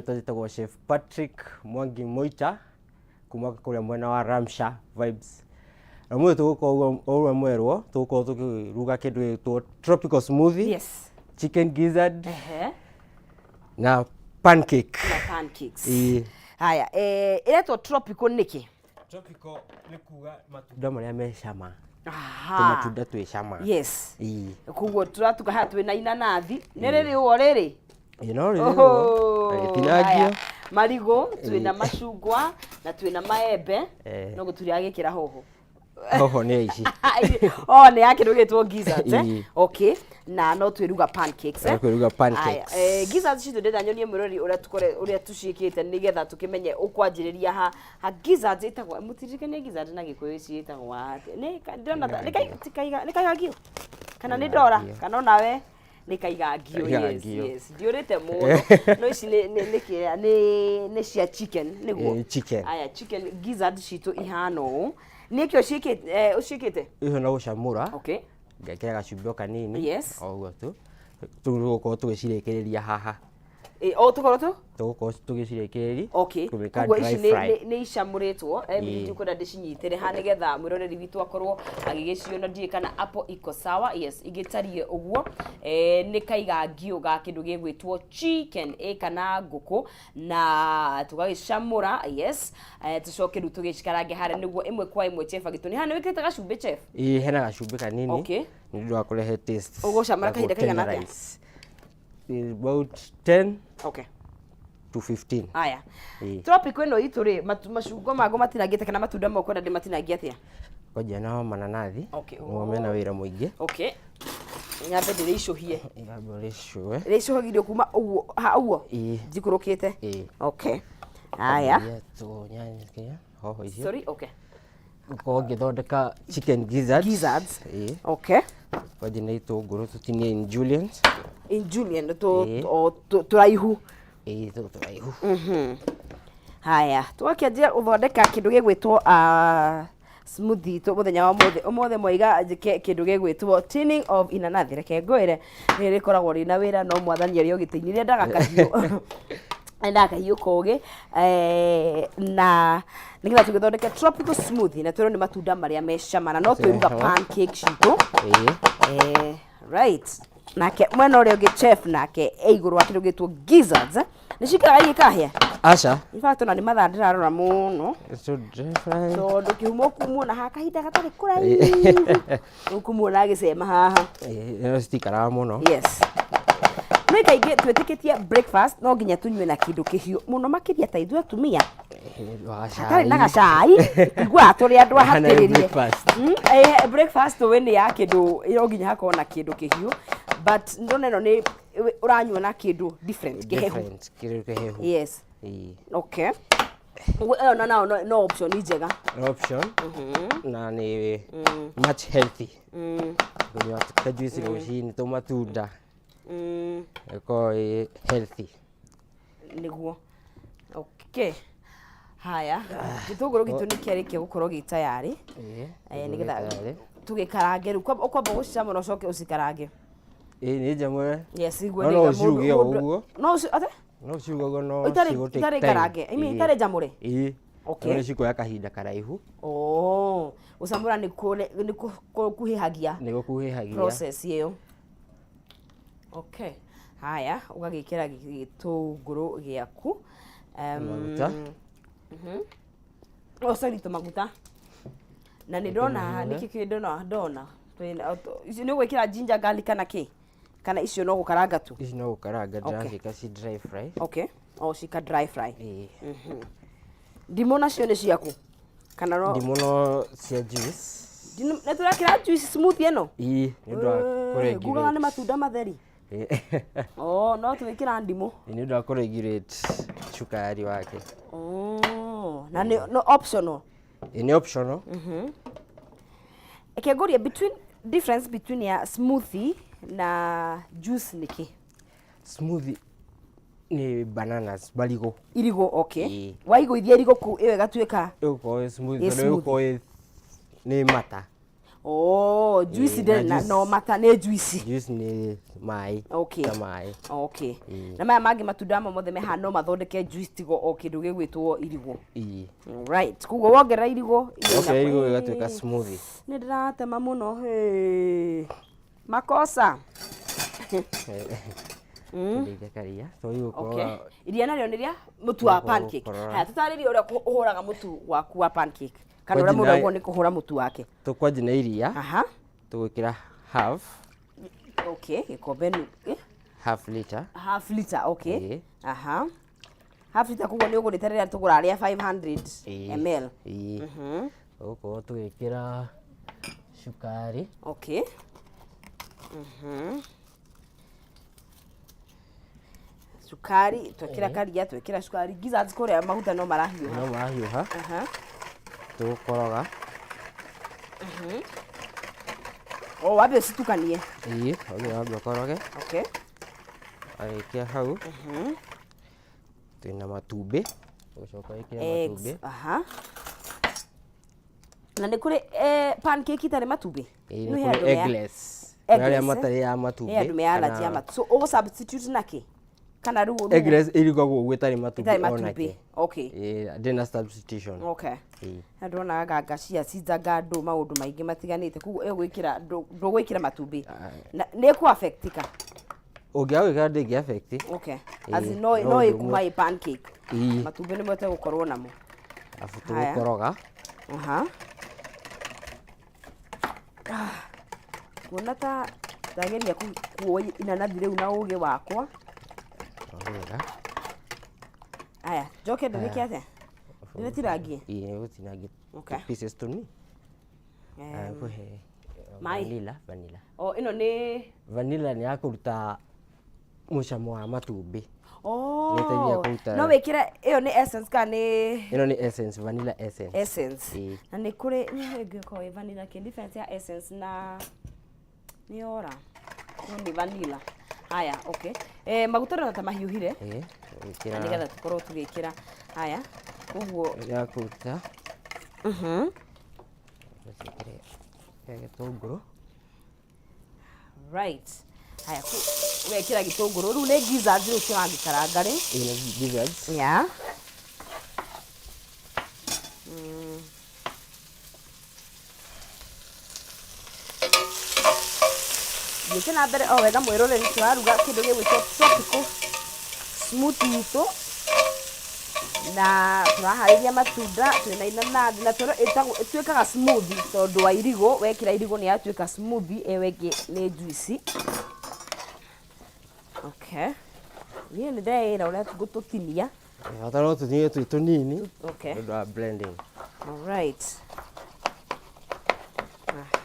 Njĩtagwo Chef Patrick Mwangi Moita kuma kũrĩa mwena wa Ramsha Vibes. Na ũmũthĩ tũgũkorwo ũrĩa mwerwo tũgũkorwo tũkĩruga kĩndũ gĩgwĩtwo tropical smoothie, chicken gizzard na pancake. Na pancakes. Ĩĩ. Haya, ĩretwo tropical nĩkĩ? Tropical nĩ kuga matunda marĩa me cama. Aha. Tũmatunda twĩ cama. Yes. Ĩĩ. Koguo tũratuka haha twĩna inanathi. Nĩ rĩrĩ ũũ rĩrĩ? Ĩĩ no rĩrĩ Oho, ũguo. Na rĩtinangio. Haya. Marigũ, twĩna macungwa na twĩna maembe. Eh. No gũtiriagĩkĩra hoho. Hoho nĩ ici. Oh, nĩ ya kĩndũ gĩtwo gizzards, eh? Ĩĩ. Okay, na no twĩruga pancakes, eh? No kwĩruga pancakes. Aya, gizzards citũ ndĩrenda nyonie mwĩrori ũrĩa tũkore ũrĩa tũciĩkĩte nĩgetha tũkĩmenye ũkwanjĩrĩria ha gizzards ĩtagwo, mũtiririkanie gizzards na Gĩkũyũ ciĩtagwo atĩa? Nĩ ndĩrona nĩ nĩ kaigangio kana nĩ ndora Kaigangio. kana onawe nĩ kaigangio? Yes. Kaigangio. Yes, ndiũrĩte mũno, no ici nĩ kĩrĩa nĩ cia chicken nĩguo? Ĩĩ, chicken. Aya, chicken gizzard citũ ihana ũũ, nĩkĩo ciĩkĩte, ũciĩkĩte? Icio no gũcamũra. Ngekĩra gacumbĩ o kanini. O ũguo tu. Rĩu tũgũkorwo tũgĩcirĩkĩrĩria haha. O tũkorwo tu Tũgũkorwo tũgĩcirĩkĩrĩria. Kũmĩka Koguo dry ici nĩ fry. nĩ icamũrĩtwo. Emily, ndikwenda ndĩcinyitĩre ha nĩgetha mwĩroreri witũ akorwo agĩgĩciona. Ndiũĩ kana apple iko sawa. Yes, igĩtariĩ ũguo. Nĩ kaigangio ga kĩndũ gĩgwĩtwo chicken, kana ngũkũ, na tũgagĩcamũra. Yes, tũcoke rĩu tũgĩcikarange harĩa nĩguo ĩmwe kwa ĩmwe. Chef agĩtũ nĩ hana wĩkĩrĩte gacumbĩ, chef? Ĩĩ, hena gacumbĩ kanini. Nĩ ũndũ wa kũrehe taste. Ũgũcamũra Na kahinda kaigana atĩa? gũ-tenderize. About 10 to 15. Aya. Ĩĩ. Tropical ĩno itũ rĩ, macungwa mango matinangĩte kana matunda mau kwenda ndĩmatinangie atĩa? Kwanjia na mananathi. Nĩmo mena wĩra mũingĩ. Okay, nyambe ndĩrĩicũhie. Nyambe ũrĩcũe. Rĩicũhagĩrio kuma ũguo ha ũguo? Ĩĩ. Njikũrũkĩte? Ĩĩ. Okay, haya. Kwambia tũnyanya kĩrĩa hoho icio. Sorry, okay. Ngũkorwo ngĩthondeka chicken gizzards. Gizzards. Ĩĩ. Kwanjia na itũngũrũ tũtinie in julienne. In julienne tũ Ĩĩ. o tũraihu. Ĩĩ, tũtũ tũraihu. Haya, twakĩanjia gũthondeka kĩndũ gĩgwĩtwo smoothie itũ mũthenya wa ũmũthĩ. Ũmũthĩ mwaiga njĩke kĩndũ gĩgwĩtwo tinning of inanathi. Reke ngwĩre, nĩ rĩkoragwo rĩna wĩra, no Mwathani arĩ o gĩtĩ-inĩ. Rĩendaga kahiũ, endaga kahiũ kogĩ, na nĩgetha tũgĩthondeke tropical smoothie, na twĩrwo nĩ matunda marĩa me cama, na no twĩruga Cama. pancake citũ. Ĩĩ. Right, nake mwena ũrĩa ũngĩ chef nake e igũrũ wa kĩndũ gĩtwo gizzards, eh? Nĩ cikaraga igĩkahĩa? Aca. In fact, ona nĩ mathaa ndĩrarora mũno. So dry fry. Tondũ kĩhumo kumuona haha kahinda gatarĩ kũraihu ũkumuona agĩcema haha. Ĩĩ, no citikaraga mũno. Yes, no kaingĩ twĩtĩkĩtie breakfast no nginya tũnyue na kĩndũ kĩhiũ mũno, makĩria ta ithuĩ atumia. Ĩĩ, wa Hatarĩ na gacai. Gacai iguaga tũrĩ andũ Hana ahatĩrĩrie. breakfast. Breakfast we nĩ ya kĩndũ, no nginya hakorwo na kĩndũ kĩhiũ, but ndona ĩno nĩ ũranyua na kĩndũ different, kĩhehu. Different, kĩndũ kĩhehu. Yes. Ĩĩ. Okay. Ũguo ĩyo na nayo no option njega. No option na nĩ much healthy kũnyua kajuici rũcinĩ tũmatunda, ĩkorwo ĩ healthy. Nĩguo. Okay, haya, gĩtũngũrũ gitũ nĩ kĩarĩkia gũkorwo gĩ tayarĩ. Ĩĩ. Nĩgetha tayarĩ. Tũgĩkarange rĩu. Ũkwamba gũcicamũra ũcoke ũcikarange? Ĩĩ, nĩ njamũre. Yes, iguo. No nĩga ũciruge o ũguo. No ũci ate? No ũciruge ũguo, no Itarĩ cigũ take itarĩ time. ngarange, I mean, Ĩĩ. itarĩ njamũre. Ĩĩ. No nĩ cikuoya kahinda karaihu. Oh, gũcamũra nĩ kũkuhĩhagia. Nĩ gũkuhĩhagia process ĩyo. Okay, haya, ũgagĩkĩra gĩtũngũrũ gĩaku. Maguta. Oh, sorry, tũmaguta. Na nĩ ndona haha, nĩkĩ kĩ ndona icio nĩ ũgwĩkĩra ginger, garlic kana kĩ, kana icio no gũkaranga tu? Ici no gũkaranga ndĩraciĩka ci dry fry. Okay, o cika dry fry. Ĩĩ. Ndimũ nacio nĩ ciaku kana no? Ndimũ no cia juice. Nĩ tũrekĩra juice smoothie ĩno? Ĩĩ, nĩ ũndũ wa Eh, ngugaga nĩ kũregulate. matunda matheri. Ĩĩ. Oh, no twĩkĩra ndimũ. Nĩ ũndũ wa kũregulate cukari wake. Oh, na nĩ no optional? Ĩĩ, nĩ optional. Reke ngũrie, between difference between ya smoothie na juice nĩ kĩ? Smoothie nĩ bananas, marigũ. Irigũ, okay. Ĩĩ. Waigũithia irigũ kũu ĩyo ĩgatuĩka Ĩgũkorwo ĩ smoothie Ĩ tondũ ĩgũkorwo nĩ mata. Oh, juice Ĩĩ, ndĩrĩ na na juice. no mata nĩ juice. Juice nĩ maĩ. Okay. Ta maĩ. Okay. Ĩĩ. Na maya mangĩ matunda mo mothe me haha no mathondeke juice tigo o kĩndũ gĩgwĩtwo irigũ. Ĩĩ. Right. Koguo wongerera irigũ irio Wongerera irigũ inakuwa- ĩgatuĩka smoothie. Nĩ ndĩratema mũno. Hey. Makosa. Ndĩire karia. So igũkorwo Okay. Iria narĩo nĩ rĩa mũtu wa Ũgũkorwo pancake. ũkũrora. Haya, tũtarĩrie ũrĩa ũhũraga mũtu waku wa pancake. Kana ũrĩa Kwanji mũndũ na- augwo nĩ kũhũra mũtu wake. Tũkwanjia na iria. Aha. Tũgwĩkĩra half, Okay, gĩkombe eh? half liter. Half liter, okay. Ĩĩ. Aha. Half liter koguo nĩ ũgũrĩte rĩrĩa tũgũraga rĩa 500 Ĩĩ. ml. Ĩĩ. Tũgũkorwo tũgĩkĩra cukari. Okay. Cukari, twekĩra karia, twekĩra cukari. Gizzards kũrĩa maguta no marahiũha. No marahiũha. Aha. Tũgũkoroga. O wambe ũcitukanie. Ĩĩ, wambe wambe ũkoroge. Okay. Warĩkia hau. Twĩna matumbĩ. Ũgũcoka wĩkĩre Eggs. matumbĩ. Aha. Na nĩ kũrĩ pancake itarĩ matumbĩ? Ĩĩ, Nĩ nĩ he kũrĩ andũ mea- eggless. Kũrĩ arĩa Eggless, eh? matarĩ ya matumbĩ. He andũ me allergy ya kana- matumbĩ. So ũgũ substitute na kĩ? Kana rĩu rĩu- Eggless ĩrugagwo ũguo ĩtarĩ matumbĩ ĩtarĩ ona matumbĩ. kĩ. Okay. Ĩĩ, ndĩrĩ na substitution. Okay. Ĩĩ. Na ndona nganga cia cinjanga andũ maũndũ maingĩ matiganĩte koguo ĩgwĩkĩra ndũgwĩkĩra matumbĩ na nĩ ĩkũ affect ka? Ũngĩaga gwĩkĩra ndĩngĩ affect. Okay. Ĩĩ, As in no no no ũndũ ĩkuma ũmwe. ĩ pancake. Ĩĩ. Matumbĩ nĩmo ĩtegũkorwo namo. Arabu Haya. tũgũkoroga. Aha. Ah, Kuona ta ndageria kuoya inanathi rĩu na ũgĩ wakwa. Wega. Aya, njoke ndĩrĩke atĩa? Ndĩrĩtinangie? Ĩĩ, nĩ ũgũtinangia Okay. pieces tũnini. Ngũhe Maĩ. vanilla, vanilla. O ĩno nĩ Vanilla nĩ ya kũruta mũcamo wa matumbĩ. Oh. Nĩ ĩteithagia kũruta- No wĩkĩre ĩyo nĩ essence kana nĩ Ĩno nĩ essence, vanilla essence. essence. Ĩĩ. Na nĩ kũrĩ nĩ ĩngĩkorwo ĩ vanilla kĩ difference ya essence na nĩ ora. No nĩ vanilla. Haya, okay. Eh, maguta ndĩrona ta mahiũhire. Ĩĩ, Na ũgwĩkĩra nĩgetha tũkorwo tũgĩkĩra. Haya. Koguo ya kũruta. Ũciĩkĩre gĩtũngũrũ. Right. Haya, ũgekĩra gĩtũngũrũ. Rĩu nĩ gizzards rĩu tũragĩkaranga rĩ. Ĩĩ, nĩ gizzards. Yeah. Thiĩte na mbere o wega mwĩroreri, tũraruga kĩndũ gĩgwĩtwo tropical smoothie itũ na tũraharĩria matunda, twĩna inanathi na tũrĩ ĩtagwo ĩtuĩkaga smoothie tondũ wa irigũ, wekĩra irigũ nĩ yatuĩka smoothie, ĩyo ĩngĩ nĩ juice. Okay. Niĩ nĩ ndĩreĩra ũrĩa ngũtũtinia. Bata no tũtinie twĩ tũnini. Okay. Nĩ ũndũ wa blending. All right. Ah.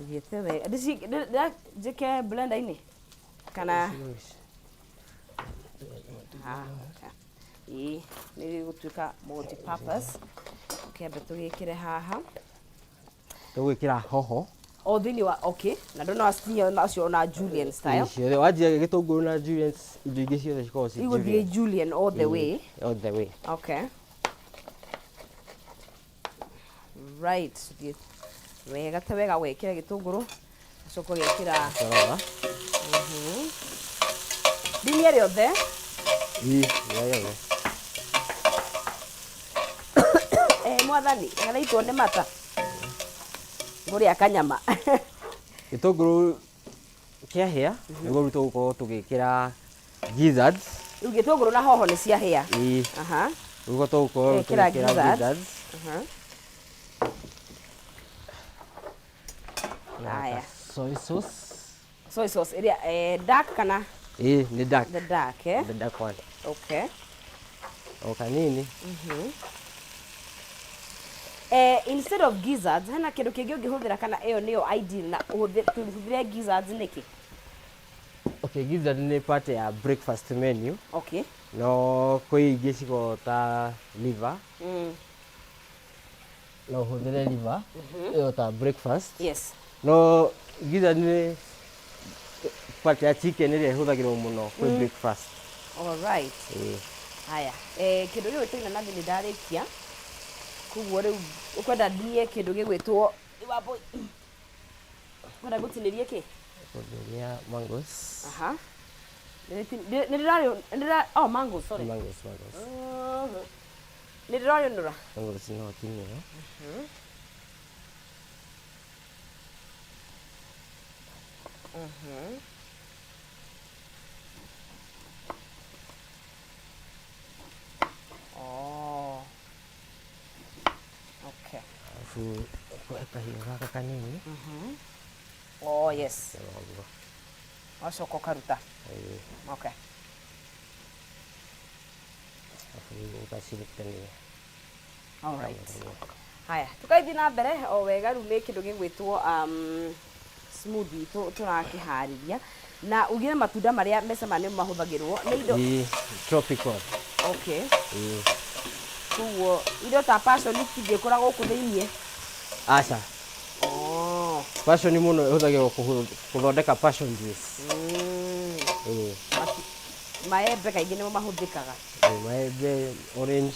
Thiĩte wega. Njĩke blender-inĩ kana Ah, okay. Ĩĩ, nĩ gĩgũtuĩka multi purpose. Kĩambe tũgĩkĩre haha. Tũgwĩkĩra hoho. O thĩinĩ wa okay, na ndona wacikinyia nacio ona julienne style. Ciothe wanjia gĩtũngũrũ na julienne, indo ingĩ ciothe cikoragwo ci Igũthiĩ julienne. julienne all the way. All the way. Okay. Right, thiĩ wega ta wega gwĩkĩra gĩtũngũrũ, ũcoke ũgekĩra Koroga. ndinie rĩothe. Ĩĩ, rĩa rĩothe. Eh, mwathani, ngaraitwo nĩ mata. Ngũrĩa kanyama. Gĩtũngũrũ kĩahĩa, nĩguo rĩu tũgũkorwo tũgĩkĩra gizzards. Rĩu gĩtũngũrũ na hoho nĩ ciahĩa. Ĩĩ. Aha. Nĩguo tũgũkorwo Ĩkĩra tũgĩkĩra gizzards. gizzards. Aha. Na Haya. soy sauce. Soy sauce ĩrĩa dark kana? Ĩĩ, nĩ dark. The dark, eh? The dark one. Okay. O kanini. Instead of gizzards, hena kĩndũ kĩngĩ ũngĩhũthĩra kana ĩyo nĩyo ideal na tũhũthĩre gizzards nĩkĩ? Okay, gizzard nĩ part ya breakfast menu. Okay. No kwĩ ingĩ cikoragwo ta liver. No ũhũthĩre liver ĩyo ta breakfast. Yes. No gizzard nĩ part ya chicken ĩrĩa ĩhũthagĩrwo mũno kwĩ breakfast. All right. Ĩĩ. Haya. Kĩndũ gĩgwĩtwo inanathi nĩ ndarĩkia. Koguo rĩu ũkwenda ndinie kĩndũ gĩgwĩtwo Wambũi, wenda ngũtinĩrie kĩ? Kũnderia mangoes. Aha. Nĩ ndĩrarĩ, oh, mangoes, sorry. Mangoes, mangoes. Nĩ ndĩrarĩũnũra. Mangoes no ũtinie. Oh. Okay. Alafu ũkoe kahiũ gaka kanini. Oh, yes. Ũguo. Wacoka ũkaruta. Ĩĩ. Okay. Alafu ũgacirutania. All right. Haya, tukaithiĩ na mbere o wega. Rĩu nĩ kĩndũ gĩgwĩtwo smoothie tũrakĩharĩria, na ugire matunda marĩa mecama nĩ mahũthagĩrwo nĩ indo. Ĩĩ, tropical. Okay. Ĩĩ. Koguo indo ta passion itingĩkũra gũkũ thĩiniĩ? Aca. Oh. Passion mũno ĩhũthagĩrwo kũthondeka passion juice. Ĩĩ. Maembe kaingĩ nĩmo mahũthĩkaga. Ĩĩ, maembe, orange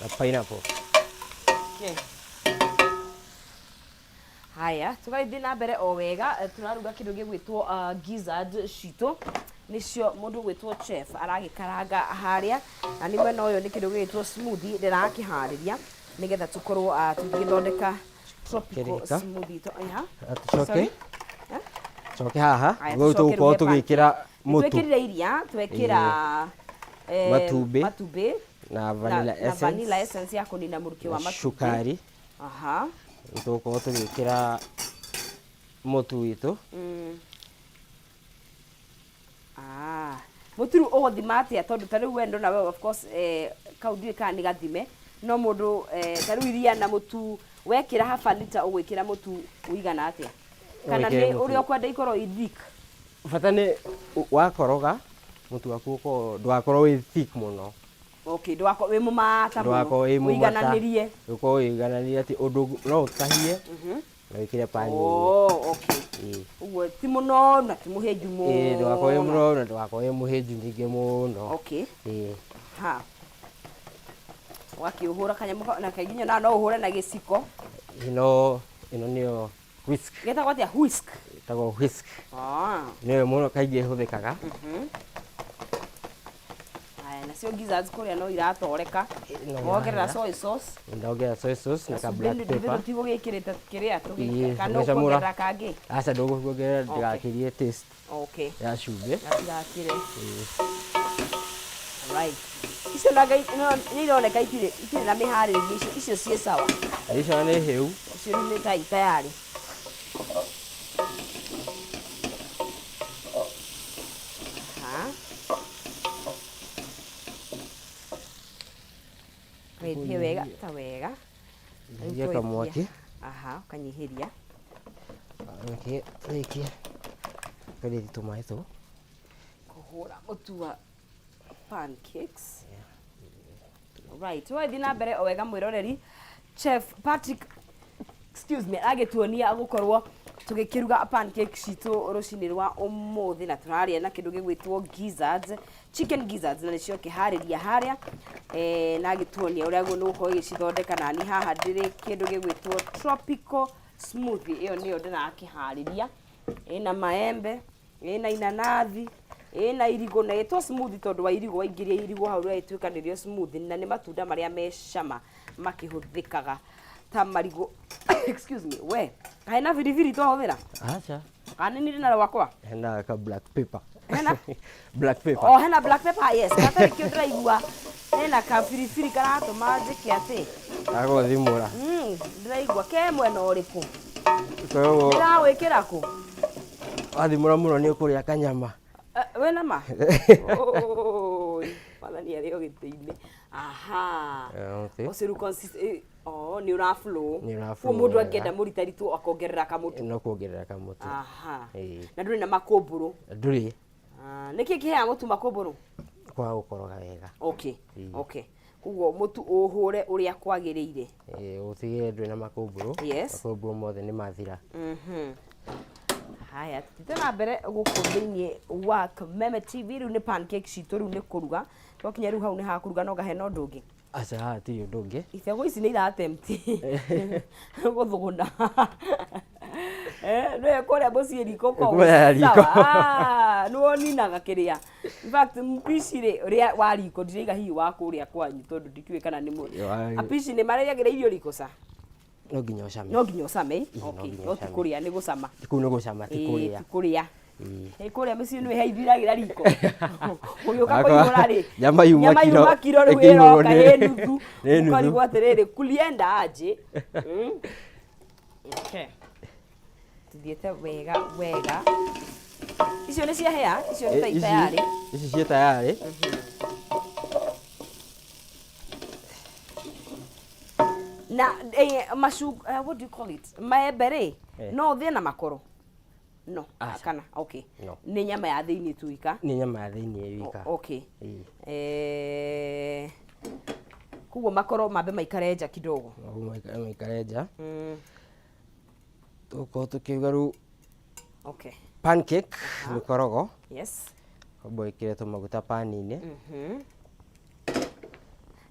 na pineapple. Okay. Haya, tũgagĩthiĩ na mbere o wega. Tũraruga kĩndũ gĩgwĩtwo gizzard citũ, nĩcio mũndũ ũgwĩtwo chef aragĩkaranga harĩa, na nĩ mwena ũyũ nĩ kĩndũ gĩgwĩtwo smoothie ndĩrakĩharĩria, nĩgetha tũkorwo tũgĩthondeka tropical Kĩrĩka. smoothie. Aha. Tũcoke. Sorry? Eh? Coke haha. Haya, Rĩu tũcoke tũgũkorwo rĩu he tũgĩkĩra pancake. mũtu. Twĩkĩrire iria, twekĩra Matumbĩ. matumbĩ na na, vanilla na essence. Vanilla essence ya kũnina mũrukĩ wa na matumbĩ. Cukari. Aha. Rĩu tũgũkorwo tũgĩkĩra mũtu witũ. Ah, mũtu rĩu ũgũthima atĩa? Tondũ ta rĩu we ndona we, of course, kau ndiũĩ kana nĩ gathime, no mũndũ ta rĩu iria na mũtu wekĩra half a liter, ũgwĩkĩra mũtu ũigana atĩa? Kana Ũgwĩkĩra nĩ mũtu. ũrĩa ũkwenda ikorwo i thick? Bata nĩ wakoroga mũtu waku ũkorwo ndũgakorwo wĩ thick mũno. Okay, ndũgakorwo wĩ mũmata mũno. Ndũgakorwo wĩ mũmata. Ũigananĩrie. Ũkorwo wĩigananĩrie atĩ ũndũ no ũtahie na wĩkĩre pani. Oh, okay. Ĩĩ. Ũguo ti mũno na ti mũhĩnju mũno. Ĩĩ, ndũgakorwo wĩ mũno na ndũgakorwo wĩ mũhĩnju ningĩ mũno. Okay. Ĩĩ. Ha, ũgakĩũhũra kanyamũ na kaingĩ nyonaga no ũhũre na gĩciko. Ĩno nĩyo whisk. Getagwo atĩa, whisk? Ĩtagwo whisk. Ah. Nĩyo mũno kaingĩ ĩhũthĩkaga. Haya, nacio gizzards kũrĩa no iratoreka. No Wongerera irahĩa. soy sauce. Ndongerera soy sauce na ka black pepper. Tũtigũgĩkĩrĩte kĩrĩa? Ĩĩ, Kana ũgĩcamũra. ũkuongerera kangĩ? Aca, ndũgũkuongerera ndĩgakĩrie taste ya cumbĩ. Gatigakĩre. Right, icio na ngai no nĩ ironeka itirĩ na mĩharĩrĩrie, icio ciĩ sawa. Icio nĩ hĩu. Icio nĩ ta tayari. Aha. Wĩthie wega ta wega. Rĩu Nyihia twaikia. Kamwaki. Aha, ũkanyihĩria. Rĩkia rĩkia karĩthi tũmaĩ tũ. Kũhũra mũtu wa pancakes. Right, twathiĩ na mbere o wega, mwĩroreri. Chef Patrick, excuse me, agĩtuonia gũkorwo tũgĩkĩruga pancake citũ rũcinĩ rwa ũmũthĩ, na tũrarĩa na kĩndũ gĩgwĩtwo gizzards, chicken gizzards, na nĩcio kĩharĩria harĩa, na agĩtuonia ũrĩa nĩ gũkorwo ĩgĩcithondeka. Na ni haha ndĩrĩ kĩndũ gĩgwĩtwo tropical smoothie, ĩyo nĩyo ndĩrakĩharĩria, ĩna maembe, ĩna inanathi, ĩna irigũ, na ĩtwo smoothie tondũ wa irigũ. Waingĩria irigũ hau rĩgagĩtuĩka nĩrĩo smoothie, na nĩ matunda marĩa me cama makĩhũthĩkaga ta marigũ. Excuse me, we kaĩ na biribiri twahũthĩra? Aca. Kana nĩ ndĩ na rwakwa? Hena ka black pepper. Hena? Black pepper. Oh, hena black pepper, yes. Gatarĩ kĩo ndĩraigua hena kabiribiri karatũma njĩke atĩ. Agũthimũra. Ndĩraigua ke mwena ũrĩkũ? Koguo Ndĩrawĩkĩra kũ? Wathimũra mũno nĩ ũkũrĩa kanyama. Wĩna ma? Oi, Mwathani arĩ o gĩtĩ-inĩ. Aha. Okay. Ũcio rĩu oh, nĩ ũra flow. Nĩ ũra Koguo flow mũndũ wega. angĩenda mũritaritũ akongerera kamũtu. No kuongerera kamũtu. Aha. Ĩĩ. Na ndũrĩ na makũmbũrũ? Ndũrĩ. Ah, nĩkĩ kĩheaga mũtu makũmbũrũ? Kwaga gũkoroga wega. Okay. Ĩĩ. Okay. Koguo mũtu ũhũre ũrĩa kwagĩrĩire. Ĩĩ, ũtigĩrĩre ndũrĩ na makũmbũrũ. Yes. Makũmbũrũ mothe nĩ mathira. Haya. Haya, tuthiĩte na mbere gũkũ thĩinĩ wa Kameme TV. Rĩu nĩ pancake citũ, rĩu nĩ kũruga twakinya. Rĩu hau nĩ hakũruga, no ngahe na ũndũ ũngĩ. Aca, haha ti ũndũ ũngĩ. Ibegũ ici nĩ iratemti gũthũgũna. Eh, nĩwe kũrĩa mũciĩ riko ko Kũrĩa riko. Nĩwe ũninaga kĩrĩa. In fact, mpici rĩ, ũrĩa wa riko ndiraiga hihi wa kũrĩa kwanyu, tondũ ndikĩũĩ kana nĩ apici nĩ marĩagĩra irio riko ca. No nginya ũcame. No nginya ũcame. Ĩĩ, no Okay, nginya no ti ũcame. kũrĩa, nĩ gũcama. Kũu nĩ gũcama, ti Ĩĩ, kũrĩa. ti kũrĩa. Ĩĩ. Ĩ, kũrĩa mĩciĩ nĩ heithiragĩra riko, ũgĩũka Akwa- kũihũra rĩ, nyama yuma nyama kiro, yuma kiro rĩu ĩkĩihũrwo ĩroka ĩ nuthu. Nĩ nuthu. Ũkarigwo atĩrĩrĩ, kulienda aje? Okay. Tuthiĩte wega wega. Icio nĩ ciahĩa, icio nĩ ta tayarĩ. Ici ciĩ tayarĩ. Na what do you call it, maembe rĩ? No ũthĩe na makoro? No. Aca. Kana okay. No. Nĩ nyama ya thĩinĩ tu ika. Nĩ nyama ya thĩinĩ wika. Okay. Ĩĩ. Koguo makoro mambe maikare nja kidogo. Maikare nja. Tũgũkorwo tũkĩruga rĩu pancake, mĩkorogo. Wamba wĩkĩre tũmaguta pani-inĩ.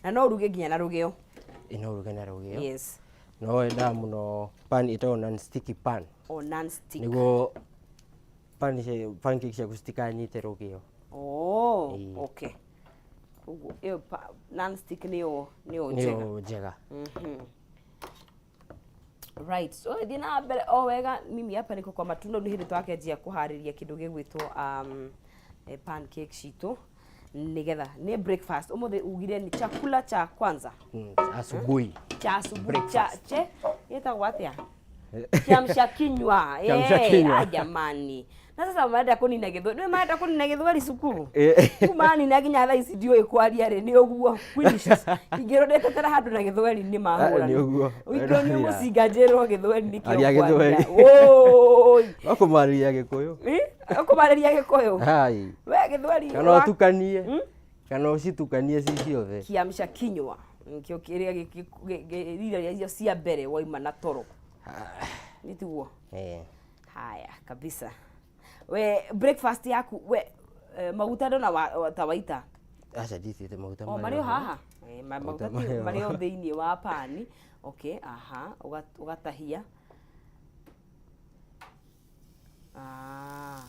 Na no ũruge nginya na rũgĩo. Ĩ, no ũruge na rũgĩo. No wendaga mũno pan ĩtagwo non sticky pan. O, non stick. Nĩguo pan pancake ciaku citikanyite rũgĩo. Oh. Ĩĩ. Okay, koguo ĩyo non stick nĩyo njega. Nĩyo njega. Right, so thiĩ na mbere o wega. Mimi hapa niko kwa matunda. Nĩ hĩndĩ twakĩanjia kũharĩria kĩndũ gĩgwĩtwo pancake citũ, nĩgetha nĩ breakfast ũmũthĩ. Ugire ni chakula cha kwanza. Asubuhi. Cha asubuhi, cha Breakfast. che gĩtagwo atĩa, kiamsha kinywa. Kiamsha kinywa. Ah, jamani, na sasa marenda kũnina gĩthweri, nĩ marenda kũnina gĩthweri cukuru. Eh. Manina nginya thaa ici ndiũĩ kwaria rĩ, nĩ ũguo ingĩrwo ndetetera handũ na gĩthweri nĩ mahũra. Ah, nĩ ũguo. Ũingĩrwo nĩ mũcinga njĩrwo gĩthweri nĩkĩo. Aria kwaria. gĩthweri. Wũi. No kũmarĩria Gĩkũyũ. Ũkũmarĩria Gĩkũyũ. Hai. We gĩthweri Kana ũtukanie, kana ũcitukanie ci ciothe. Kiamsha kinywa nikĩo kĩrĩa irio icio cia mbere waima na toro, nĩ tiguo? Eh. Haya kabisa. We breakfast yaku we, maguta ndona ta waita. Aca, nditĩte maguta. O marĩ o haha. Maguta maguta ti marĩ o. Marĩ o thĩinĩ wa pani. Okay, aha, ũgatahia. Ah.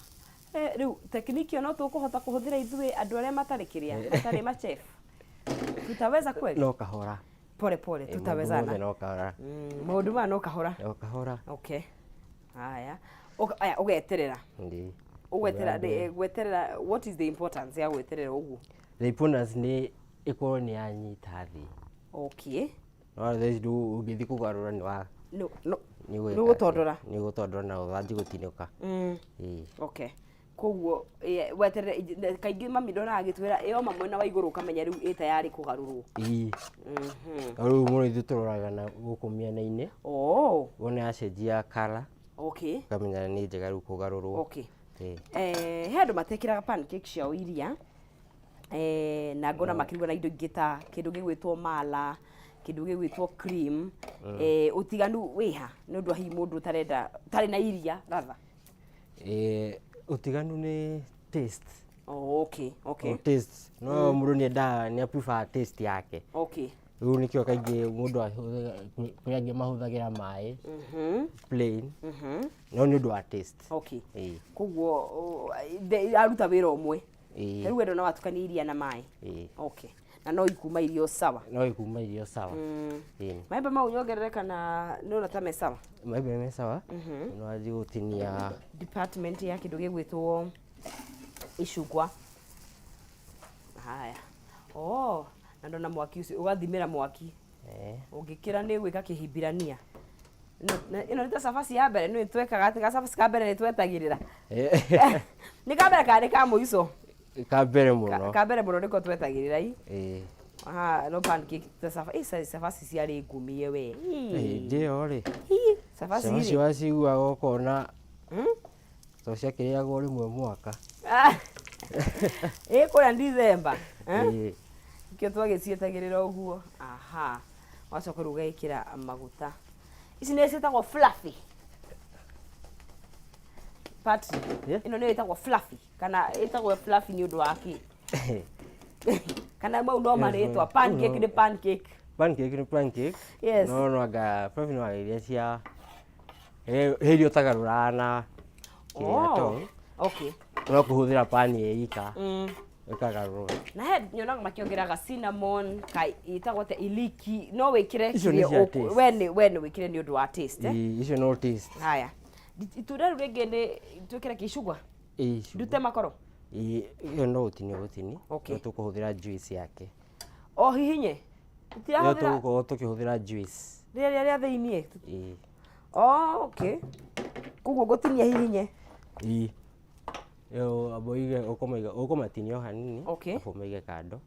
Rĩu technique ĩyo no tũkũhota kũhũthĩra ithuĩ andũ arĩa matarĩ kĩrĩa, matarĩ machef? Tutaweza kweli? No kahora. Pole pole. Maũndũ mothe. Tutawezana. No kahora. Maũndũ maya no kahora. No kahora. Okay, haya. Aya, ũgeterera. Ndi. Ũgweterera gweterera, what is the importance ya gweterera ũguo? The importance nĩ ĩkorwo nĩ yanyita thĩ. No thaa ici ũngĩthiĩ kũgarũra nĩ wa No no. Nĩ gwĩka Nĩ gũtondora. Nĩ gũtondora na ũthanji gũtinũka. Ĩĩ. Okay, koguo weterere. Kaingĩ mami ndonaga agĩtwĩra ĩyoma mwena wa igũrũ, ũkamenya rĩu ĩ tayarĩ kũgarũrwo. Ĩĩ. No rĩu mũno ithuĩ tũroraga na gũkũ mĩena-inĩ. Wona yacenjia colour, ũkamenya nĩ njega rĩu kũgarũrwo. Ĩĩ. He andũ matekĩraga pancake ciao iria, na ngona makĩruga na indo ingĩ ta kĩndũ gĩgwĩtwo mala, kĩndũ gĩgwĩtwo cream. Ũtiganu wĩha nĩ ũndũ wa hihi mũndũ ũtarenda, ũtarĩ na iria rather? Ũtiganu nĩ taste. Oh, okay. O taste, no mũndũ nĩ endaga, nĩ prefer taste yake. Rĩu nĩkĩo kaingĩ mũndũ ahũthagĩra, kũrĩ angĩ mahũthagĩra maĩ plain, no nĩ ũndũ wa taste. Ĩĩ. Koguo aruta wĩra ũmwe. Ĩĩ. Rĩu wendo no watukanie iria na maĩ. Ĩĩ. Okay, na no ikuma irio sawa. No ikuma irio sawa. Ĩĩ. Maembe mau nyongerere kana nĩũrona ta me sawa? Maembe me sawa. No wanjie gũtinia. Department ya kĩndũ gĩgwĩtwo icungwa. Haya, oh, na ndona mwaki ũcio ũgathimĩra mwaki. Ũngĩkĩra nĩ gwĩka kĩhimbirania. Ĩno nĩ ta cabaci ya mbere, nĩ twekaga atĩ gacabaci ka mbere nĩ twetagĩrĩra. Nĩ ka mbere kana nĩ ka mũico? Ka mbere mũno. Ka mbere mũno nĩko twetagĩrĩra i. Ĩĩ. Aha, no pancake ta cabaci ciarĩ ngumie we. Hĩndĩ ĩyo rĩ, Ii, cabaci cabaci rĩ. waciguaga ũkona to ciakĩrĩagwo rĩmwe mwaka. Ah. Ĩ, kũrĩa December, eh? Ĩĩ. Nikĩo twagĩcietagĩrĩra ũguo. Aha, wacoka rĩu ũgekĩra maguta. Ici nĩ ciĩtagwo fluffy. Patrick, Yeah. ĩno nĩyo ĩtagwo fluffy kana ĩtagwo fluffy nĩ ũndũ wa kĩ? Kana mau no marĩtwa, pancake nĩ pancake. Pancake nĩ pancake. Yes. No no anga fluffy no iria cia he iria ũtagarũraga na kĩrĩa to. Okay. No kũhũthĩra pani ĩ ika. Ĩkagarũrwo. Na he nyonaga makĩongereraga cinnamon ka ĩtagwo atĩa, iliki, no wĩkĩre Icio nĩ kĩrĩa cia taste. we nĩ wĩkĩre nĩ ũndũ wa taste, eh? Ĩ, icio no taste. Haya, itunda rĩu rĩngĩ nĩ twĩkĩre kĩicungwa? Ĩ, icungwa. Ndute makoro? Ĩ, ĩyo no gũtinia ũgũtinia. Okay. No tũkũhũthĩra juice yake. O hihinye? Ĩyo Tũtirahũthĩra tũgũkorwo tũkĩhũthĩra juice. rĩrĩa rĩa thĩiniĩ? Ĩ. Oh, okay, koguo ngũtinia hihinye? Ĩ. Ĩyo amba ũige, ũkũmaiga, ũkũmatinia o hanini. Okay. Arabu ũmaige kando.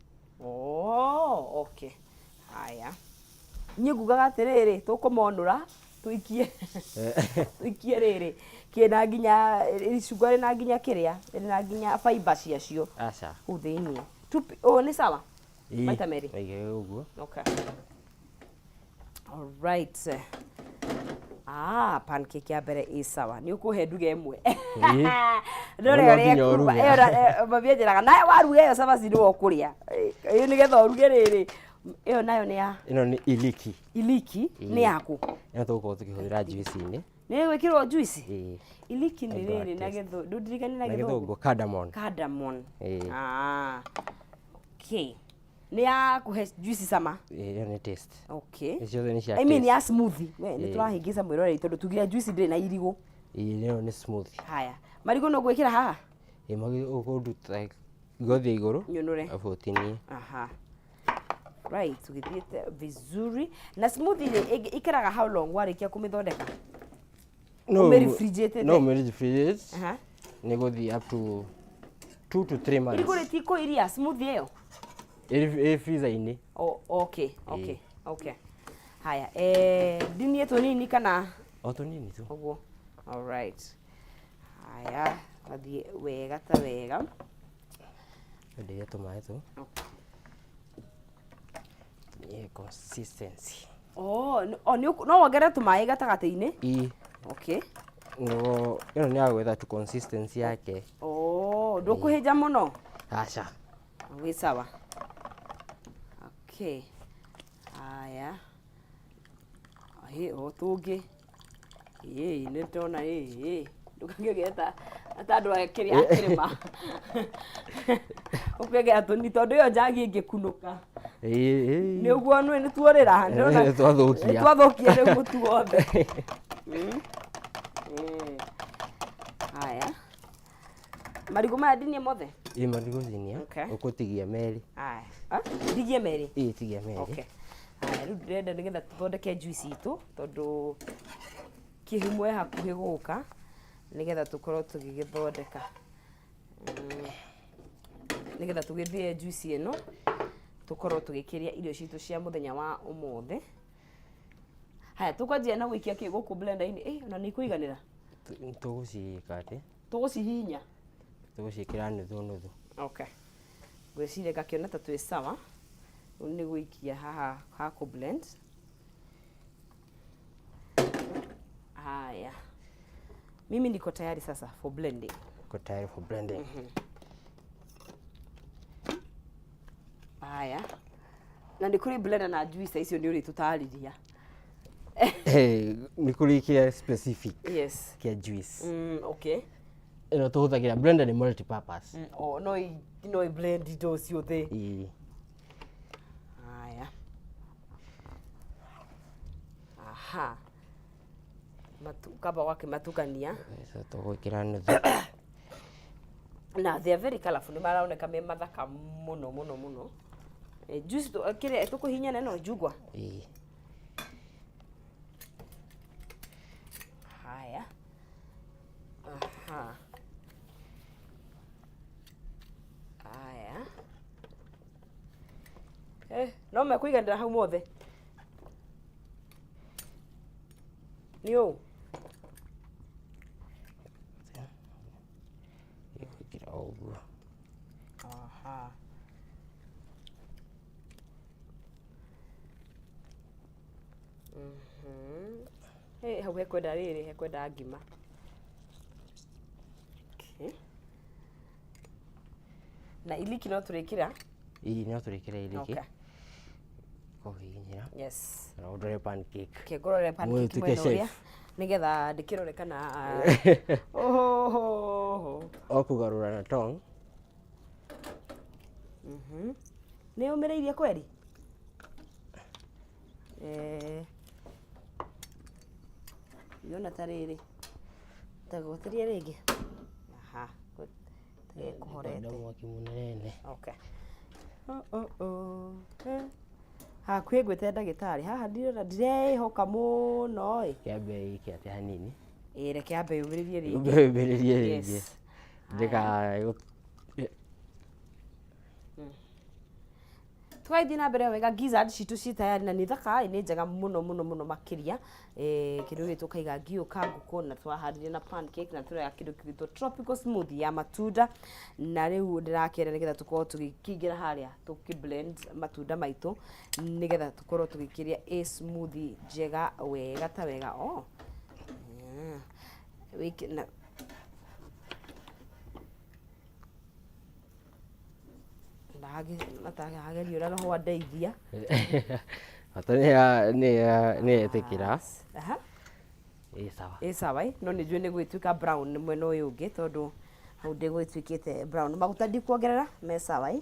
Oh, okay. Haya, niĩ ngugaga atĩrĩrĩ, tũkũmonũra tũikie rĩrĩ kĩna nginya icungwa rĩna nginya kĩrĩa rĩna nginya fiber ciacio Aca. kũu thĩiniĩ. Ũũ nĩ sawa? Ĩ, Maita merĩ. Maige ũguo. Okay. All right. Ah, pancake ya mbere ĩ sawa. Nĩ ũkũhe nduge ĩmwe. Ĩ. Ndore No ũrĩa nginya ĩkuuma. ũruge. Ĩyo mami anjĩraga, nawe waruga ĩyo cabaci nĩwe ũkũrĩa. Ĩyo nĩgetha ũruge rĩrĩ. Ĩyo nayo nĩ ya Ĩno nĩ iliki. Iliki nĩ yaku? Ĩno tũgũkorwo tũkĩhũthĩra juice-inĩ. Nĩ ĩgwĩkĩrwo juice? Ĩ. Iliki nĩ Nĩ ũndũ wa rĩrĩ na taste. gĩthũngũ. Ndũndirikanie na Na gĩthũngũ. gĩthũngũ cardamom. Cardamom. Ĩ. Ah. Okay. Nĩ ya kũhe juice cama. Ĩ, ĩyo nĩ taste. Okay. Icio ciothe nĩ cia I mean taste. ya smoothie. We nĩ Ĩ. tũrahĩngĩca mwĩroreri tondũ tugire juice ndĩrĩ na irigũ. Ĩ, ĩyo nĩ smoothie. Haya. Marigũ no gwĩkĩra haha? Ĩ, magĩ ũkũruta ngothi igũrũ. Nyũnũre. Arabu ũtinie. Aha. Right, tũgĩthiĩte vizuri. Na smoothie nĩ ĩikaraga how long warĩkia kũmĩthondeka? No Ũmĩ-refrigerate? No ũmĩ-refrigerate. Aha. Nĩ gũthiĩ up to 2 to 3 months. Irigũ rĩtikũiria smoothie ĩyo? Ĩ freezer-inĩ. Oh, okay. Haya, ndinie tũnini kana? O tũnini tu. Ũguo. All right. Haya, mathiĩ wega ta wega. Enderia tũmaĩ tu. Okay. Tunyie consistency. Oh, no wongerere tũmaĩ gatagatĩ-inĩ? Ĩ. Okay. No, ĩno nĩ ya gwetha tu consistency yake. Oh, ndũkũhĩnja mũno? Aca. Wĩ sawa. Okay. Haya. Ĩ, o tũngĩ. Ĩ, nĩ ndona ĩ, ndũkangĩongere ta ta andũ a kĩrĩa a kĩrĩma. Ũkĩongera tũnini tondũ ĩyo njagi ĩngĩkunũka. Ĩ, ĩ. Nĩ ũguo nĩ nĩtuorĩra. Ndĩrona Nĩ twathũkia. Nĩ twathũkia rĩu mũtu wothe. Haya. Marigũ maya ndinie mothe? Ĩ, marigũ tinia. Okay. Ũkũtigia merĩ. Haya. Ah, ndigie merĩ? Ĩ, tigia merĩ. Okay. Haya, rĩu ndĩrenda nĩgetha tũthondeke juice itũ tondũ kĩhumo ĩ hakuhĩ gũka nĩgetha tũkorwo tũgĩgĩthondeka. Nĩgetha tũgĩthĩe juice ĩno tũkorwo tũgĩkĩrĩa irio citũ cia mũthenya wa ũmũthĩ. Haya, tũkwanjia na gũikia kĩ gũkũ blender-inĩ? Ĩ, ona nĩ ikũiganĩra? Tũgũciĩka atĩ? Tũgũcihihinya? Tũgũciĩkĩra nuthu nuthu. Okay. Ngwĩciria ngakĩona ta twĩ sawa. Rĩu nĩ gũikia haha ha kũ blend. Haya. Mimi niko tayari sasa for blending. Uko tayari for blending. Haya. Na nĩ kũrĩ blender na juice icio nĩ ũrĩtũtarĩria. Nĩ kũrĩ kĩrĩa specific Yes. kĩa juice. Okay. Ĩno tũhũthagĩra blender nĩ multi purpose. Oh, no i blend indo ciothe. Ĩ. Haya. Aha. Matu, kaba wakĩmatukania. So tũgwĩkĩra nuthu. Na they are very colorful, nĩ maroneka me mathaka mũno mũno mũno. Juice kĩrĩa tũkũhihinya ĩno njungwa. Ĩ. Haya. Aha. Haya. No mekũiganĩra hau mothe? Nĩ ũũ? Gwĩkĩra o ũguo. Aha. Hau hekwenda rĩrĩ, hekwenda ngima. Na iliki no tũrĩkĩra. Ii no tũrĩkĩre iliki. Okay. Kũhihinyĩra. Yes. Na ũndore pancake. Ke ngũrore pancake Mũtuĩke mwena ũrĩa chef. nĩgetha ndĩkĩrore kana ohohoho. O kũgarũra na tong. Nĩ ũmĩrĩirie kweri? Eh. Yona ta rĩrĩ. Tagwatĩrie rĩngĩ. Aha. Good. Kũhorete. Kwenda mwaki mũnene. Okay. Oh, oh, oh. Eh. Hakuhĩ ngwĩte ndagĩtarĩ haha ndirona ndireĩhoka mũno ĩ. Kĩambe ĩke atĩ hanini. Ĩ reke ambe yũmĩrĩrie rĩngĩ. Ũmbĩrĩrie rĩngĩ. Yes. Ndĩka Tũgagĩthiĩ na mbere wega, gizzard citũ ci tayari na nĩ thaka ĩ, nĩ njega mũno mũno mũno makĩria. Eh, kĩndũ gĩgwĩtwo kaigangio ka ngũkũ na twaharĩria na pancake na tũraya kĩndũ gĩgwĩtwo tropical smoothie ya matunda, na rĩu ndĩrakĩenda nĩgetha tũkorwo tũgĩkĩingĩra harĩa tũkĩ blend matunda maitũ nĩgetha tũkorwo tũgĩkĩrĩa ĩ smoothie njega wega ta wega. Oh. Yeah. Wĩkĩ- na Ndagĩageria ũrĩa roho andeithia. Bata nĩ etĩkĩra. Aha. Ĩ sawa. Ĩ sawa ĩ, no nĩ njũĩ nĩ gũgĩtuĩka brown mwena ũyũ ũngĩ tondũ hau ndĩgũgĩtuĩkĩte brown. Maguta ndikuongerera, me sawa ĩ.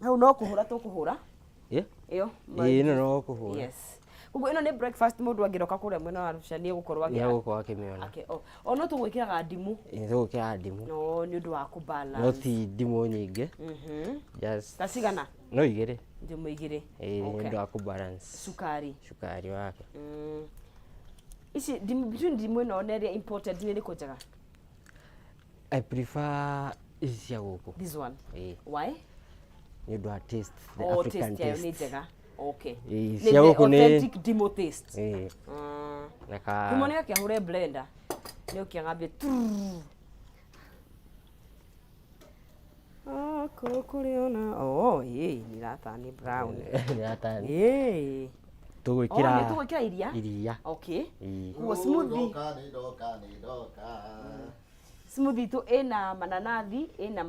Hau no kũhũra tũkũhũra. Ĩ? Ĩyo. Ĩ ĩno no kũhũra. Yes. Koguo ĩno nĩ breakfast mũndũ angĩroka kũrĩa mwena wa Arusha nĩ egũkorwo Nĩ egũkorwo akĩmĩona. O no tũgwĩkĩraga ndimũ. Ĩ tũgwĩkĩra ndimũ. No nĩ ũndũ wa kũ balance. No ti ndimũ nyingĩ. Just. Ta cigana? No igĩrĩ. Ndimũ igĩrĩ. Ĩ nĩ ũndũ wa kũ balance. Cukari. Cukari wake. Ici ndimũ, between ndimũ ĩno na ĩrĩa imported nĩ ĩrĩkũ njega? I prefer ici cia gũkũ. This one. Ĩ. Why? Nĩ ũndũ wa taste, the Oh, African taste yayo nĩ taste. njega. Okay. Ĩ, Nĩ cia the gũkũ nĩ authentic ndimũ taste. Ĩ. Na ka Kĩmwe nĩ akĩahũre blender. Nĩ ũkĩagambie tururu. Ako kũrĩona. Oh, ĩ, nĩ iratani brown. Nĩ iratani. Ĩ. Tũgwĩkĩra Oh, nĩ tũgwĩkĩra iria? Iria. Okay. Ĩ. Koguo smoothie. Ndoka, nĩ ndoka, nĩ ndoka. Smoothie itũ ĩna mananathi, ĩna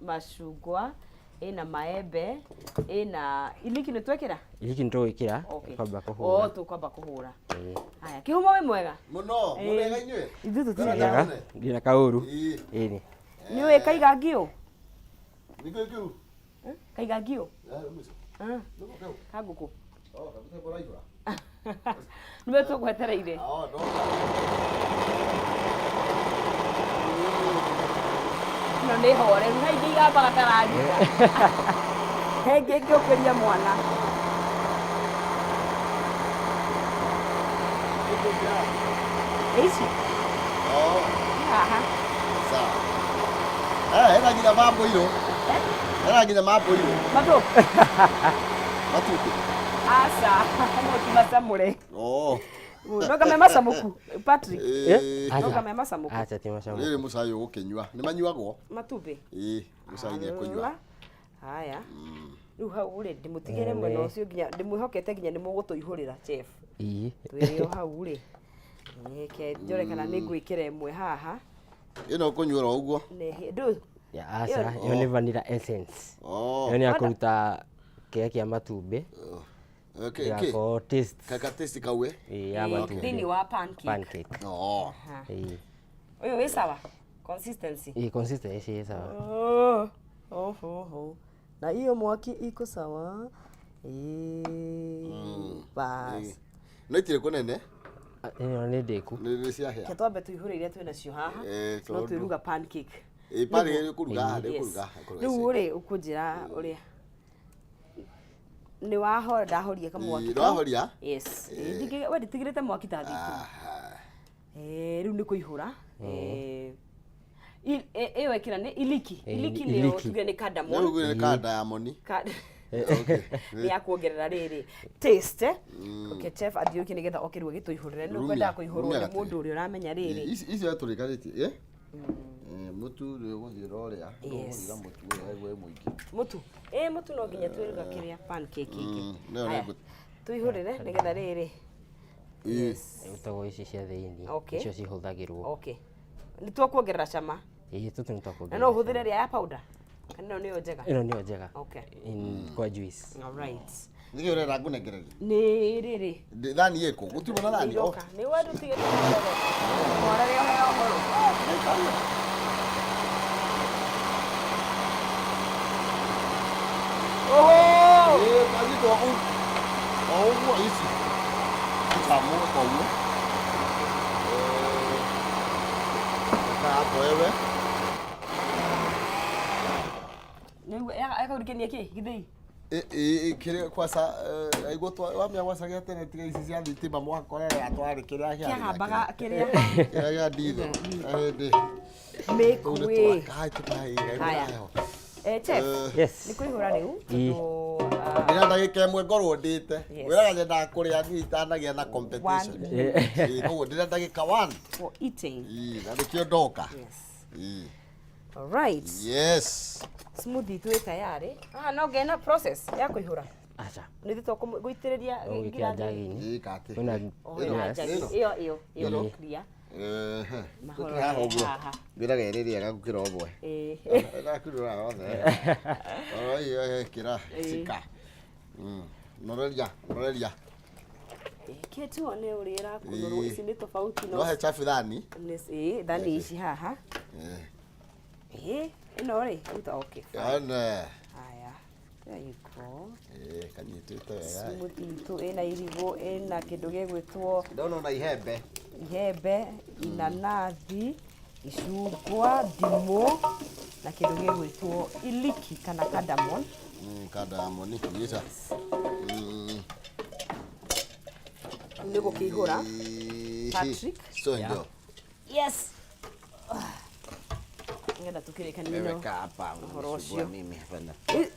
macungwa, ĩna maembe, ĩna iliki nĩ twekĩra? Iliki nĩ tũgwĩkĩra, Okay. kwamba Oh, kũhũra. tũkwamba kũhũra. Ĩĩ. Haya, kĩhumo wĩ mwega? Mũno, mũrĩega inyuĩ? Ithuĩ tũtirĩ Mwega, ega. ndirĩ kaũru. Ĩĩ. Ĩĩ. Nĩ ũĩ kaigangio? Nĩ kĩĩ kĩu? Kaigangio? Eh, mũico. Ah. Nĩko kau? Ka ngũkũ. Oh, kabisa kũraihũra. Nĩwe tũgwetereire. Oh, ndoka. Ĩno nĩ horeru, he ingĩ igambaga ta ragita. He ingĩ ĩngĩũkĩria mwana. Ici? Oh. Haha. Sawa. Eh, hena nginya mambũirũ. Hena nginya mambũirũ. Matũ? Matumbĩ. Aca, no ti macamũre. Oh. No kame macamũku, Patrick. Eh. No kame macamũku. Acha ti macamũku. Rĩrĩ mũcai ũgũkĩnyua. Nĩ manyuagwo? Matumbĩ. Ĩĩ, mũcai nĩ ekũnyua. Haya. Rĩu hau rĩ, ndĩmũtigĩre mwena ũcio nginya ndĩmwĩhokete nginya nĩ mũgũtũihũrĩra chef. Ĩĩ. Twĩrĩ o hau rĩ. Reke njore kana nĩ ngwĩkĩra ĩmwe haha. Ĩno ũkũnyua oro ũguo? Nĩ ndũ. Ya aca, ĩyo nĩ vanilla essence. Oh. Ĩyo nĩ ya kũruta kĩrĩa kĩa matumbĩ. Okay, okay. Ndĩgakorwo taste. Kaka taste kau eh? Ĩĩ, ya matumbĩ. Thĩinĩ wa pancake. Pancake. Oh. Ĩĩ. Ũyũ wĩ sawa? Consistency. Ĩĩ, consistency ĩ sawa. Oh, oh, oh, oh. Na hiyo mwaki iko sawa. Ĩĩ. Bas. No itirĩ kũnene? Ĩno nĩ ndĩku. Nĩ ciahĩa. Reke twambe tũihũre iria twĩ nacio haha. Eh, No tondũ- twĩruga pancake. Ĩĩ, pancake nĩ kũruga, nĩ Yes. kũruga, kũruga Rĩu rĩ, ũkũnjĩra ũrĩa nĩ wahora ndahoria kamwaki Ĩĩ, kau. nĩwahoria? Yes. Ĩĩ, we nditigĩrĩte mwaki ta thitima. Ĩĩ, rĩu nĩ kũihũra. Ĩĩ. Ĩyo ĩkĩra nĩ iliki. Ĩĩ, Iliki nĩyo iliki. tuge nĩ cardamom. Rĩu nĩ cardamom. Okay. Nĩ ya kuongerera rĩrĩ taste. Eh? Okay, chef athiũkie nĩgetha oke rĩu agĩtũihũrĩre. Nĩ Rumia, ũkwendaga kũihũrwo rumia nĩ gatĩ. mũndũ ũrĩa ũramenya rĩrĩ. Ici icio tũrĩkanĩtie, eh? Eh, mũtu nĩ ũgũthiĩ ũrĩa. Yes. Ũgũthira mũtu ũyũ wĩ mũingĩ. Mũtu. Ĩĩ, mũtu no nginya twĩruga kĩrĩa pancake ĩngĩ. Nĩyo Haya, nĩ tũihũrĩre nĩgetha rĩrĩ. Ĩĩ. Ĩrutagwo ici cia thĩinĩ. Okay. Icio cihũthagĩrwo. Okay. Nĩ twakuongerera cama. Ĩĩ, tũtũ nĩ Na twakuongerera no ũhũthĩre cama. ĩrĩa ya powder? Kana ĩno nĩyo njega? Ĩno nĩyo njega. Okay. In kwa juice. All right. Nĩkĩ ũrenda ngũnengererie? Nĩ rĩrĩ. Thani ĩkũ? Gũtirĩ na thani. Iroka. Nĩ we tũtige tũhorere ũheo ũhoro. Oho! Ĩĩ, kanyitwo ũguo. O ũguo ici. Itamu o ũguo. Kaa hapo wewe. Nĩguo ĩkaurikania kĩ? Gĩthĩi? Kĩrĩa kwaca aigua wamenya gwaca gĩa tene tiga ici cia thitima mwakorera twarĩ kĩrĩa kĩarĩ Kĩagambaga kĩrĩa? Kĩrĩa gĩa nditho hĩndĩ Mĩkuĩ. Haya. Haya. Eh, chef, Yes. nĩ kũihũra rĩu Ĩ. tondũ ah, Ndĩna ndagĩka ĩmwe ngorwo ndĩte. Yes. Wĩraga nyendaga kũrĩa niĩ itanagĩa na competition. One. Ĩĩ, koguo ndĩna ndagĩka one. For eating. Ĩĩ, na nĩkĩo ndoka. Yes. Ĩĩ. All right. Yes. Smoothie twĩ tayarĩ. Haha no ngĩe na process ya kũihũra. Aca. Nĩ ithuĩ tũkũitĩrĩria Ũgwĩkĩra njagi-inĩ. Ĩĩ, kati. Kwĩna Oh, ĩna yes. njagi. Ĩno. Ĩyo ĩyo ĩyo no Ĩĩ. clear. Ehe. Mahoro Tũkĩra haha ũguo. haha. Ngwĩraga ĩrĩ rĩega gũkĩra ũmwe. Ĩĩ. Ndakirũra yothe. Oro iyo ĩkĩra cika. Noreria, noreria. Kĩ tuone ũrĩa ĩrakũnũrwo. Ĩĩ. Ici nĩ tofauti No he chafu thani. Ĩĩ, thani ici haha. Ĩĩ, ĩno rĩ, ruta okay. Fine. Yone. Haya. There you go. Ĩĩ, kanyitĩte wega. Smoothie itũ ĩna irigũ, ĩna kĩndũ gĩgwĩtwo Ndona ona ihembe. ihembe, inanathi, icungwa, ndimũ na kĩndũ gĩgwĩtwo iliki kana cardamom. Cardamom, nyita. Nĩ gũkĩihũra. Patrick. So ndio. Yes. Ngenda tũkĩrĩkanie no. Weka hapa. Ũhoro unisumbua ũcio. Mimi hapana.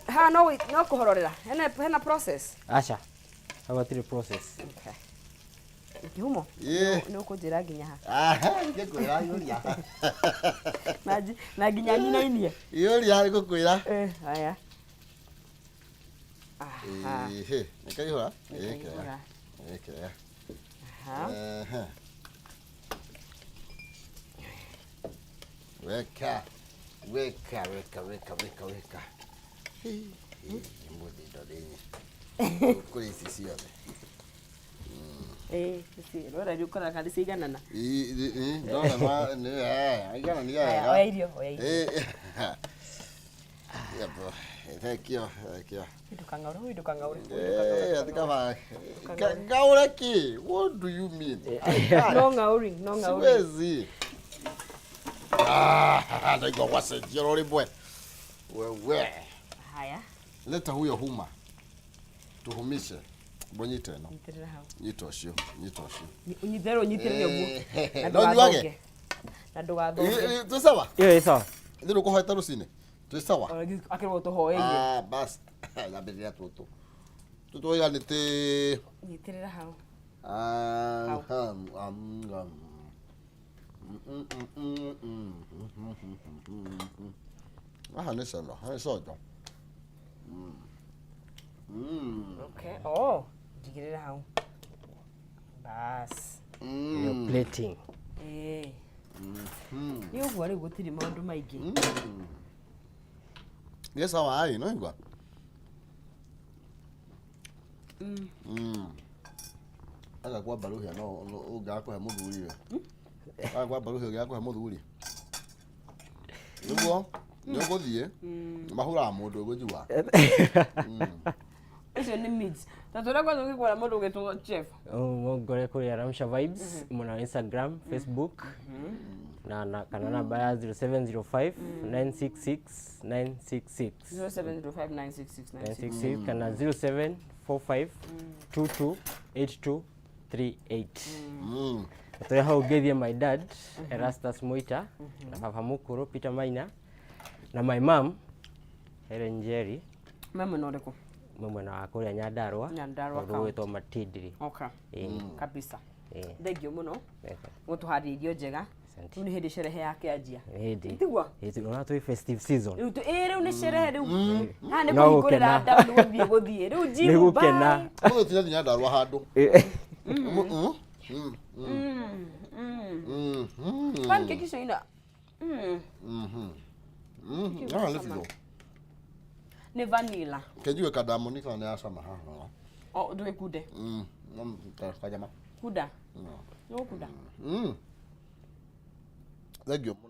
Haha no kũhororera. Hena process. Aca. Hau hatirĩ process. Okay. Kĩhumo? Ĩĩ. Nĩ ũkũnjĩra nginya ha. Aha, ngĩkwĩra yũria. Na nginya nyinainie. Yũria ngũkwĩra. Eh, haya. Aha. Ĩhĩ, nĩkaihũra? Nĩkaihũra. Ĩkĩoya. Aha. Ehe. Weka. Weka, weka, weka, weka, weka. Mũthĩ ndorĩnye. Kũrĩ ici ciothe. Eh, ici rora rĩu ũkoraga kana ciiganana. Ĩ, ndona ma nĩ aigana nĩ Haya, wega. oya irio, oya irio. Ĩ, Yep. Thank you, thank you. Ndũkang'aũre, ũyũ ndũkang'aũre. Eh, ati kama ngaure ki? What do you mean? I can't. No ng'aũring, no ng'aũring. Siwezi. Ah, ndaigua gwacenjia rori bwe. Wewe. Haya, Leta huyo huma. Tuhumishe. Bonyite no. nyitĩrĩra hau. Nyita ũcio, nyita ũcio. Ũnyitĩrĩre, ũnyitĩrĩre ũguo. Eh, Na no nyuage? ndũgathonge. Na ndũgathonge. Twĩ sawa? Ĩyo ĩ sawa. Ithuĩ nĩũkũhoete rũcinĩ? Twĩ sawa? Akĩrwo tũhoeirie. Ah, bas. Yambĩrĩria tũtũ. Tũtũ oiga nĩ tĩ Nyitĩrĩra hau. Ah, Hau. Haha nĩ cama, haha nĩ sojo. Okay. Oh, njigĩrĩra hau. Bas. Nĩyo plating. Ĩĩ. Nĩ ũguo rĩu gũtirĩ maũndũ maingĩ. Nĩ sawa ĩ, no igua? Aga kwamba rũhĩa no ũngĩaga kũhe mũthuri we. Aga kwamba rũhĩa ũngĩaga kũhe mũthuri. Nĩguo nĩ ũgũthiĩ mahũraga mũndũ ũgũjua. Icio nĩ meats. Ta tũrĩa kwanza ũngĩkora mũndũ ũgĩtwo chef. Ngore kũrĩa Ramsha Vibes mwena wa Instagram, Facebook na kana namba ya 0705 966 966 0705966966. 966 kana 0745 22 82 38. Na tũrĩ hau ngĩthiĩ my dad Erastus Moita na baba mũkũrũ Peter Maina na my mom Helen Njeri Me mwena ũrĩkũ? mwe mwena wa kũrĩa Nyandarua. Nyandarua kũndũ gwĩtwo Matindiri. Okay. Ĩĩ. Kabisa. Ĩĩ. Thengiũ mũno. Wega. Gũtũharĩria irio njega. Asante. Rĩu nĩ hĩndĩ sherehe yake anjia. Nĩ hĩndĩ. Tiguo? Ĩĩ, ona twĩ festive season. Rĩu ĩĩ rĩu nĩ sherehe rĩu. Haha nĩ No kũhingũrĩra gũkena. nda nĩ gũthiĩ gũthiĩ. Rĩu Nĩ njimu gũkena. bye. Ũmũthĩ tũrathiĩ Nyandarua handũ. Ĩĩ. Pancake icio ina. Haha nĩ biũ. Nĩ vanilla. Kenjiwe kadamoni kana nĩ yacama haha. O ndũgĩkunde. Kanyama. Kunda. Nĩũgũkunda. Thank you mũno.